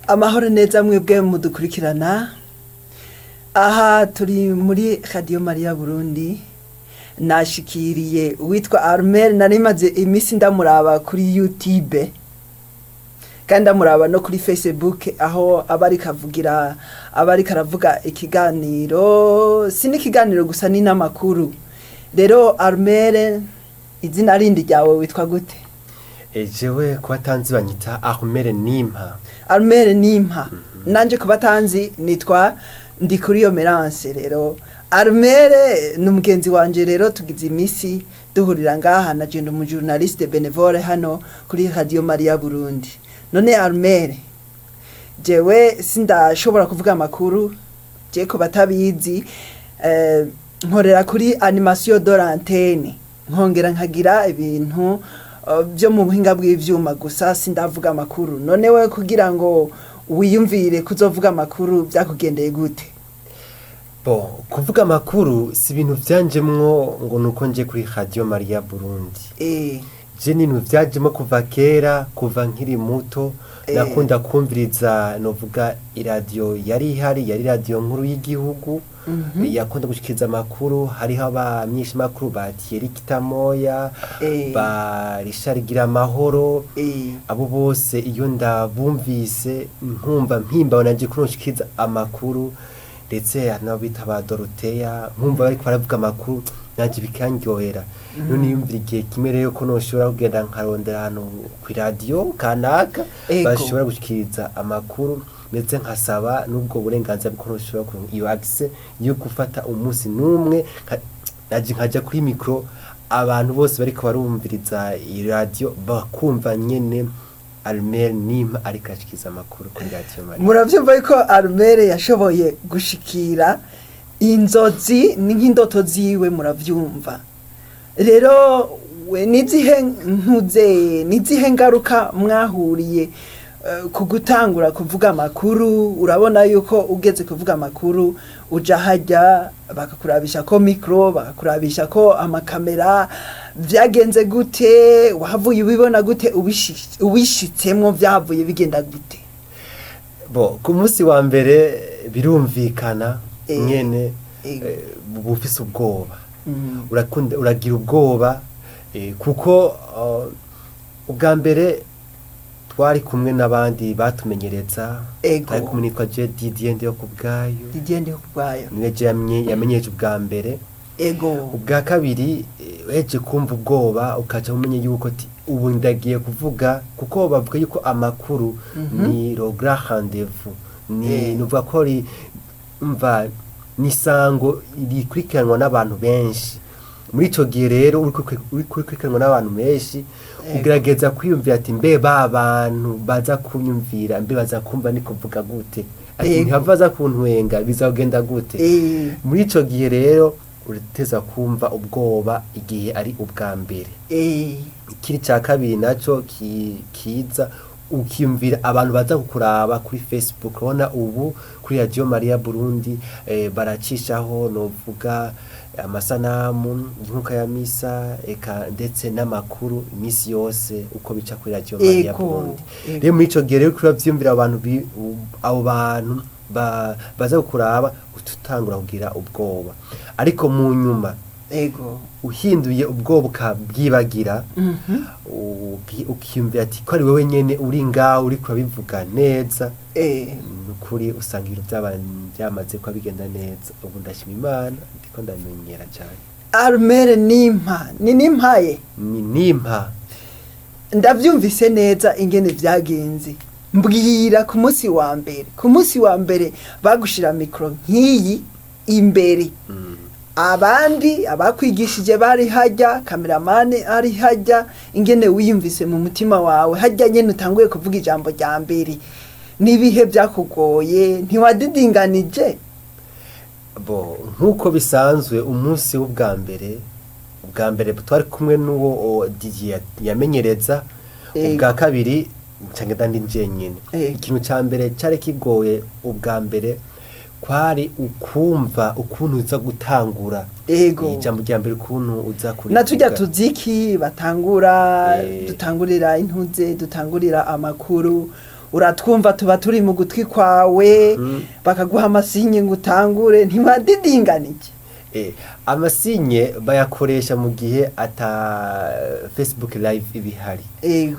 Amahoro neza mwebwe mudukurikirana. Aha turi muri Radio Maria Burundi. Nashikiriye uwitwa Armel, nari maze iminsi ndamuraba kuri YouTube kandi ndamuraba no kuri Facebook, aho aba ariko avugira, aba ariko aravuga ikiganiro. Si n'ikiganiro gusa, ni n'amakuru. Rero Armel, izina rindi ryawe witwa gute? Jewe ku batanzi banyita Armel Nimpa. Armel Nimpa. Nanje ku batanzi nitwa Ndikuriyo Merance. Rero Armel ni umugenzi wanje. Rero tugize imisi duhurira ngaha na je ndi umujournaliste bénévole hano kuri Radio Maria Burundi. None Armel, jewe sindashobora kuvuga amakuru. Je ku batabizi, nkorera kuri animation de l'antenne, nkongera nkagira ibintu byo mu buhinga bw'ivyuma, gusa sindavuga amakuru. None we kugira ngo wiyumvire kuzovuga amakuru byakugendeye gute? Bon, kuvuga amakuru si ibintu vyanjemwo ngo nuko nje kuri Radio Maria Burundi. Je ni ibintu vyajemo kuva kera, kuva nkiri muto. Nakunda kumviriza, novuga iradiyo yari ihari, yari iradiyo nkuru y'igihugu. Yakunda gushikiriza amakuru. Hariho abamenyeshamakuru ba Thierry Kitamoya, ba Richard Giramahoro. Abo bose iyo ndabumvise nkumva mpimbawe nanje ko noshikiriza amakuru, ndetse hari n'abo bita ba Dorothea, nkumva bariko baravuga amakuru nanje bikanryohera. None yumvira igihe kimwe rero ko noshobora kugenda nkarondera ahantu kw'iradiyo kanaka bashobora gushikiriza amakuru, ndetse nkasaba n'ubwo burenganzira bwo noshobora kuronka iyo accès yo gufata umunsi n'umwe naje nkaja kuri micro, abantu bose bariko barumviriza iradiyo bakumva nyene Armel Nimpa ariko arashikiriza amakuru kuri Radio Maria. Muravyumva yuko Armel yashoboye gushikira inzozi, ni nk'indoto ziwe. Muravyumva rero, we nizihe ntuze, nizihe ngaruka mwahuriye ku gutangura kuvuga amakuru? Urabona yuko ugeze kuvuga amakuru uja hajya bakakurabisha ko micro, bakakurabisha ko amakamera. Vyagenze gute? Wahavuye ubibona gute? Ubishitsemwo vyahavuye bigenda gute? Bo, ku munsi wa mbere birumvikana nyene uba ufise ubwoba. Urakunda, uragira ubwoba, kuko ubwa mbere twari kumwe n'abandi batumenyereza. Twari kumwe nitwa je Didier Ndiyo kubwayo. Didier Ndiyo kubwayo. Niwe je yamenyeje ubwa mbere. Ubwa kabiri, uhejeje kumva ubwoba ukaca umenya yuko ti ubu ndagiye kuvuga, kuko bavuga yuko amakuru ni le grand rendez-vous, ni nuvuga ko mva nisango rikurikiranwa n'abantu benshi. Muri ico gihe rero uriko urikurikiranwa n'abantu benshi, ugerageza kwiyumvira ati: mbe ba bantu baza kunyumvira, mbe baza kumva ni kuvuga gute? Ati ntihava baza kuntwenga, bizagenda gute? Muri ico gihe rero urateza kumva ubwoba igihe ari ubwa mbere. Ikindi ca kabiri naco kiza, ukiyumvira abantu baza kukuraba kuri Facebook. Urabona ubu kuri Radio Maria Burundi baracishaho, novuga, amasanamu inkuka ya misa, eka ndetse n'amakuru imisi yose uko bica kuri Radio Maria Burundi. Rero muri ico gihe rero uriko uravyiyumvira abantu abo bantu baza kukuraba, utangura kugira ubwoba, ariko mu nyuma uhinduye ubwoba ukabwibagira, ukiyumvira ati ko ari wewe nyene uri ngaho uriko urabivuga neza, nukuri usanga ibintu byamaze kuba bigenda neza. Ubu ndashima Imana, ndiko ndamenyera cyane. Armel Nimpa, ni Nimpaye? Ni Nimpa. Ndavyumvise neza ingene vyagenze. Mbwira ku munsi wa mbere, ku munsi wa mbere bagushira micro nk'iyi imbere, abandi abakwigishije bari hajya, cameraman ari hajya, ingene wiyumvise mu mutima wawe hajya nyene utanguye kuvuga ijambo rya mbere? N'ibihe byakugoye? Ntiwadidinganije? Bo, nk'uko bisanzwe, umunsi w'ubwa mbere, ubwa mbere twari kumwe n'uwo Didier yamenyereza. Ubwa kabiri nca ngenda ndi jenyine. Ikintu ca mbere cari kigoye ubwa mbere kwari ukumva ukuntu uza gutangura ijambo rya mbere, ukuntu uza Na tujya kurivuga. Tuziki batangura, dutangurira intuze, dutangurira amakuru. Uratwumva, tuba turi mu gutwi kwawe. Bakaguha amasinye ngo utangure, ntiwadidinganije? Amasinye bayakoresha mu gihe ata Facebook Live ibihari.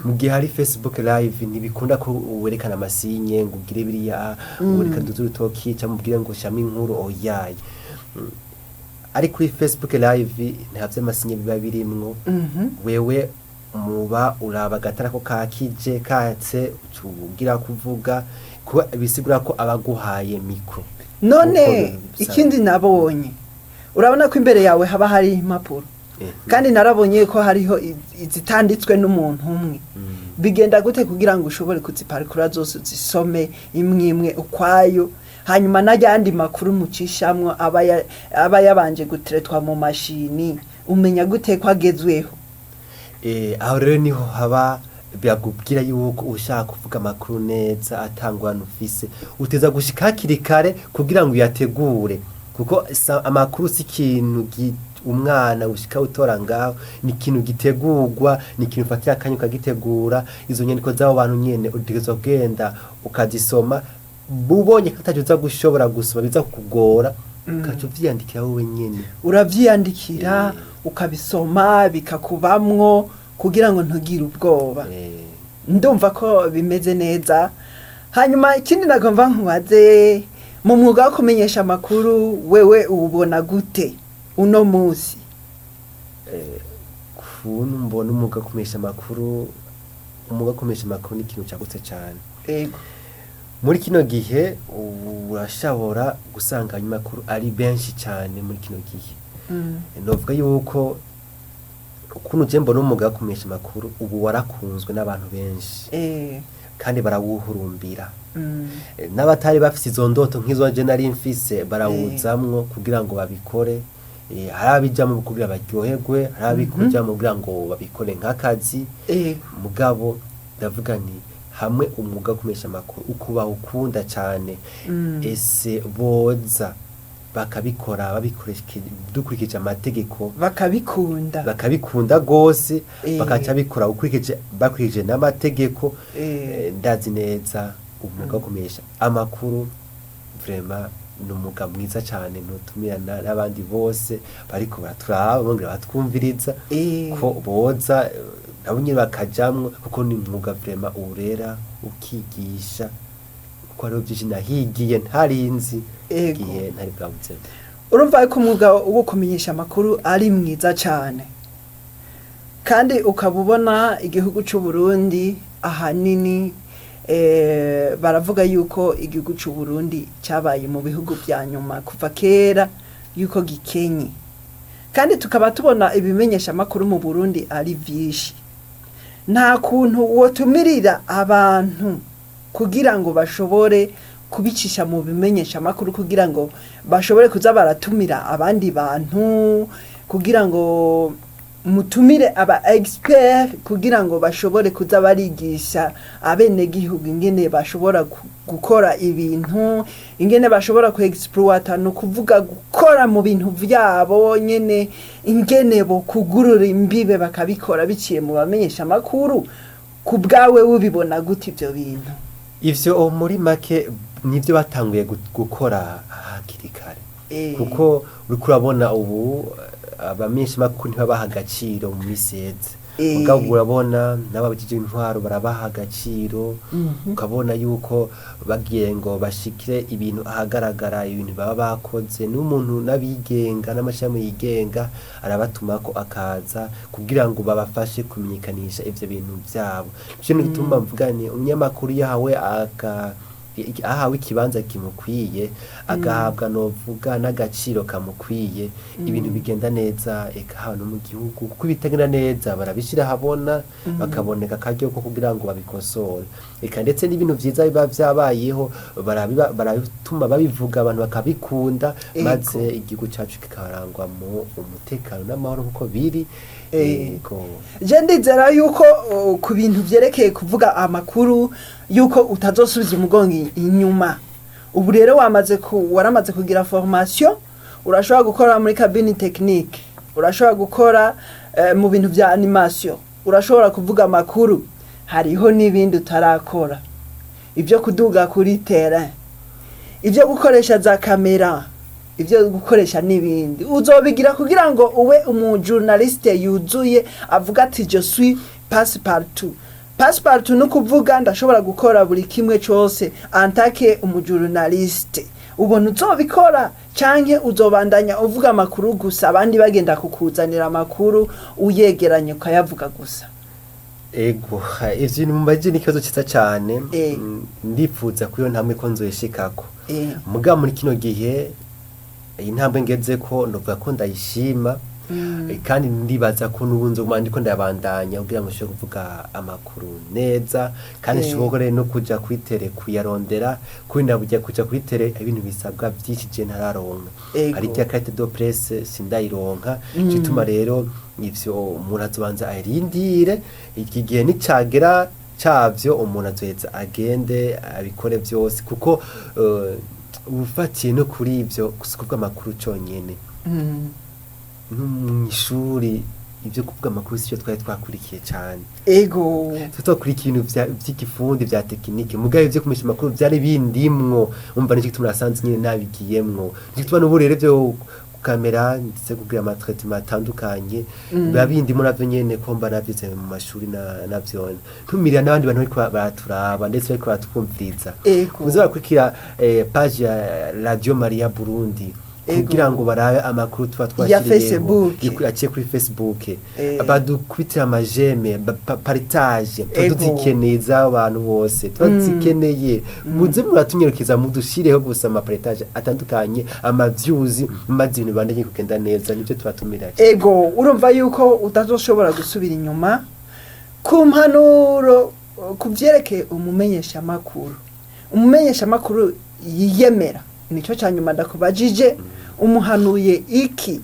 Mu gihe hari Facebook Live, ntibikunda ko werekana amasinye ngo ugire biriya, werekane uduze urutoki cyangwa ubwire ngo shama inkuru, oyaye. Ari kuri Facebook Live nta vy'amasinye biba birimwo. Wewe muba uraba agatara ko kakije katse, ucugira kuvuga, kuba bisigura ko abaguhaye micro. None Nkuko bisanzwe. Ikindi nabonye, urabona ko imbere yawe haba hari impapuro, kandi narabonye ko hariho izitanditswe n'umuntu umwe. Bigenda gute kugira ngo ushobore kuziparikura zose, uzisome imwe imwe ukwayo, hanyuma n'ayandi makuru mucishamwo aba yabanje guteretwa mu mashini, umenya gute ko agezweho? Aho rero niho haba byakubwira yuko ushaka kuvuga amakuru neza atangwana ufise, uteza gushika hakiri kare kugira ngo uyategure, kuko amakuru si ikintu umwana ushika utora ngaho, ni ikintu gitegurwa, ni ikintu ufatira akanya ukagitegura. Izo nyandiko z'abo bantu nyene utegerezwa kugenda ukazisoma. Ubonye ko ataco uza gushobora gusoma, biza kukugora, ukaca uvyiyandikira wowe nyene. Uravyiyandikira, ukabisoma, bikakubamwo kugira ngo ntugire ubwoba. Ndumva ko bimeze neza. Hanyuma ikindi nagomba nkubaze, mu mwuga wo kumenyesha amakuru, wewe uwubona gute uno munsi? Kuntu mbona umwuga wo kumenyesha amakuru, umwuga wo kumenyesha amakuru ni ikintu cagutse cane. Muri kino gihe urashobora gusanga abanyamakuru ari benshi cane muri kino gihe. Novuga yuko ukuntu je mbona umwuga wo kumenyesha amakuru ubu warakunzwe n'abantu benshi, kandi barawuhurumbira. N'abatari bafise izo ndoto nk'izo je nari mfise barawuzamwo kugira ngo babikore. Hari abijamwo kugira baryoherwe, hari abikujamwo kugira ngo babikore nk'akazi. Mugabo ndavuga nti hamwe umwuga wo kumenyesha amakuru uko bawukunda cane, ese boza bakabikora babikoreshe dukurikije amategeko, bakabikunda, bakabikunda gose, bakaca bikora ukurikije, bakurikije n'amategeko. Ndazi neza umwuga wo kumenyesha amakuru vraiment ni umwuga mwiza cane, ntutumira n'abandi bose bariko baraturaba bongera batwumviriza ko boza, nabo nyene bakajamwo, kuko ni umwuga vraiment urera, ukigisha, kuko hariho vyinshi nahigiye ntarinzi igihe ntari bwawuzemo. Urumva ko umwuga wo kumenyesha amakuru ari mwiza cane, kandi ukaba ubona igihugu c'u Burundi ahanini, baravuga yuko igihugu c'u Burundi cyabaye mu bihugu vya nyuma kuva kera yuko gikenye, kandi tukaba tubona ibimenyesha amakuru mu Burundi ari vyinshi. Nta kuntu wotumirira abantu kugira ngo bashobore kubicisha mu bimenyesha amakuru, kugira ngo bashobore kuza baratumira abandi bantu, kugira ngo mutumire aba expert, kugira ngo bashobore kuza barigisha abenegihugu ingene bashobora gukora ibintu, ingene bashobora ku exploiter, ni ukuvuga gukora mu bintu vyabo nyene, ingene bo kugurura imbibe, bakabikora biciye mu bamenyesha amakuru? Ku bwawe ubibona gute ivyo bintu? Ivyo muri make nivyo batanguye gukora hakiri kare, kuko uriko urabona ubu abamenyeshamakuru ntibabaha agaciro mu misi iheze. Mugabo ubu urabona n'ababajejwe intwaro barabaha agaciro, ukabona yuko bagiye ngo bashikire ibintu ahagaragara, ibintu baba bakoze, n'umuntu n'abigenga n'amashirahamwe yigenga arabatumako akaza kugira ngo babafashe kumenyekanisha ivyo bintu vyabo. Nico gituma mvuga nti umunyamakuru yahawe aka ahawe ikibanza kimukwiye, agahabwa novuga n'agaciro kamukwiye, ibintu bigenda neza, eka haba no mu gihugu, kuko ibitagenda neza barabishira ahabona, bakaboneka akaryo ko kugira ngo babikosore, eka ndetse n'ibintu vyiza biba vyabayeho barabituma babivuga, abantu bakabikunda, maze igihugu cacu kikarangwa mu umutekano n'amahoro nkuko biri. Ego. Je ndizera yuko ku bintu vyerekeye kuvuga amakuru yuko utazosubiza umugongo inyuma. Ubu rero waramaze kugira formation, urashobora gukora muri cabine technique, urashobora gukora mu bintu vya animation, urashobora kuvuga amakuru, hariho n'ibindi utarakora. Ibyo kuduga kuri terrain, ibyo gukoresha za kamera, ibyo gukoresha n'ibindi, uzobigira kugira ngo ube umujournaliste yuzuye, avuga ati: "Je suis passe partout." Passe partout ni ukuvuga ndashobora gukora buri kimwe cyose en tant que umujournaliste. Ubona uzobikora, canke uzobandanya uvuga amakuru gusa, abandi bagenda kukuzanira amakuru, uyegeranye ukayavuga gusa? Ego, ivyo bintu mubajije ni ikibazo ciza cane. Ndifuza ko iyo ntambwe ko nzoyishikako. Mugabo muri kino gihe iyi ntambwe ngezeko novuga ko ndayishima. Kandi ndibaza ko n'ubu nzoguma ndiko ndabandanya kugira ngo nshobore kuvuga amakuru neza, kandi nshobore no kuja kuri terrain kuyarondera, kubera burya kuja kuri terrain ibintu bisabwa vyinshi je ntararonka. Ari rya carte de presse sindayironka. Gituma rero ivyo umuntu azobanza arindire iki gihe nicagera cavyo, umuntu azoheza agende abikore vyose, kuko ubufatiye no kuri ivyo si kuvuga amakuru conyene. Nko mw'ishuri ibyo kuvuga amakuru sivyo twari twakurikiye cane. Twe twakurikiye ibintu vy'igifundi, vya tekinike, mugabo ivyo kumesha amakuru vyari bindimwo. Umva, nico gituma nasanze nyene nabigiyemwo. Nico gituma n'ubu rero ivyo kamera ndetse kugira amatraitement atandukanye biba bindimo navyo nyene, ko mba navyize mu mashuri navyone ntumirira n'abandi bantu bariko baraturaba ndetse bariko baratwumviriza. Muze barakurikira page ya Radio Maria Burundi kugira ngo barabe amakuru tuba Ya twashyiriyeho. Facebook. Aciye kuri Facebook, badukubitira amaj'aime, partage tuba tuzikeneye z'abantu bose, tuba tuzikeneye. Muze muratunyerekeza, mudushireho gusa amapartage atandukanye, amaviews, maze ibintu bibandanye kugenda neza. Nivyo tubatumira. Ego, urumva yuko utazoshobora gusubira inyuma ku mpanuro ku vyerekeye umumenyeshamakuru. Umumenyeshamakuru yiyemera, nico ca nyuma ndakubajije: umuhanuye iki?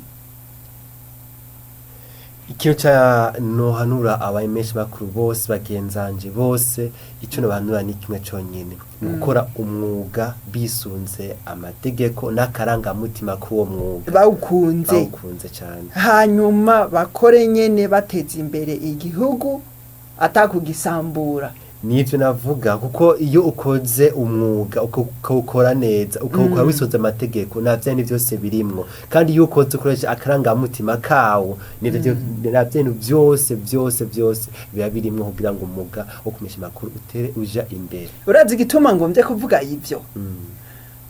Ikintu ca nohanura abamenyesha makuru bose bagenzanje bose, ico nobahanura ni kimwe conyene: ni gukora umwuga bisunze amategeko n'akarangamutima k'uwo mwuga. Bawukunze. Bawukunze cane. Hanyuma bakore nyene bateza imbere igihugu, atakugisambura. Nivyo navuga, kuko iyo ukoze umwuga ukawukora neza, ukawukora wisunze amategeko na vyane vyose birimwo, kandi iyo ukoze ukoresha akarangamutima kawo, nivyo na vyene vyose vyose vyose biba birimwo kugira ngo umwuga wo kumesha amakuru utere uja imbere. Urazi igituma ngombye kuvuga ivyo?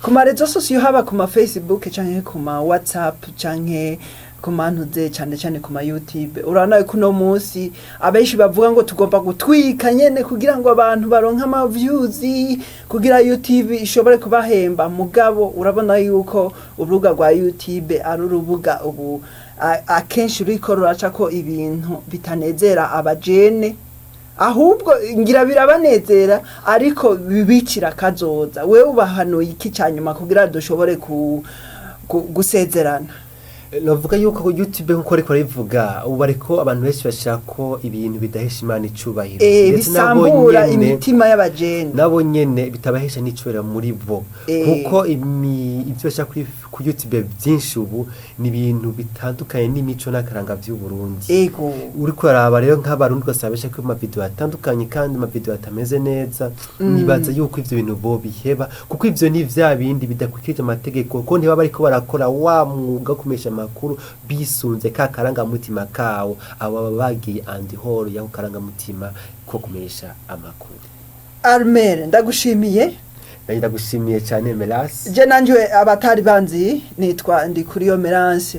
Ku ma réseaux sociaux, haba ku ma Facebook canke ku ma WhatsApp canke ku mantuze, cane cane ku ma YouTube, urabona ko uno munsi abenshi bavuga ngo tugomba gutwika nyene kugira ngo abantu baronke ama views, kugira YouTube ishobore kubahemba. Mugabo urabona yuko urubuga rwa YouTube ari urubuga ubu akenshi ruriko ruracako ibintu bitanezera abajene, ahubwo ngira birabanezera ariko bibicira kazoza. Wewe ubahanuye iki ca nyuma kugira dushobore gusezerana? Navuga yuko YouTube, nkuko ariko rivuga ubu, bariko abantu benshi bashaka ibintu bidahesha Imana icubahiro, ndetse nabo bisambura nyene imitima y'abajene. Nabo nyene bitabahesha n'icubahiro muri bo, kuko ivyo bashaka kuri YouTube byinshi ubu ni ibintu bitandukanye n'imico n'akaranga vy'u Burundi. Uriko uraraba rero nk'abarundi ugasanga bashaka amavideo atandukanye kandi amavideo atameze neza. Nibaza yuko ivyo bintu bo biheba, kuko ivyo ni vya bindi bidakurikije amategeko, ko ntibaba bariko barakora wa mwuga wo kumesha amakuru bisunze ka karangamutima kawo. Abo baba bagiye en dehors y'ako karangamutima ko kumesha amakuru. Armel, ndagushimiye. Ndagushimiye cyane, Melas. Je nanje abatari banzi nitwa Ndikuriyo Merance.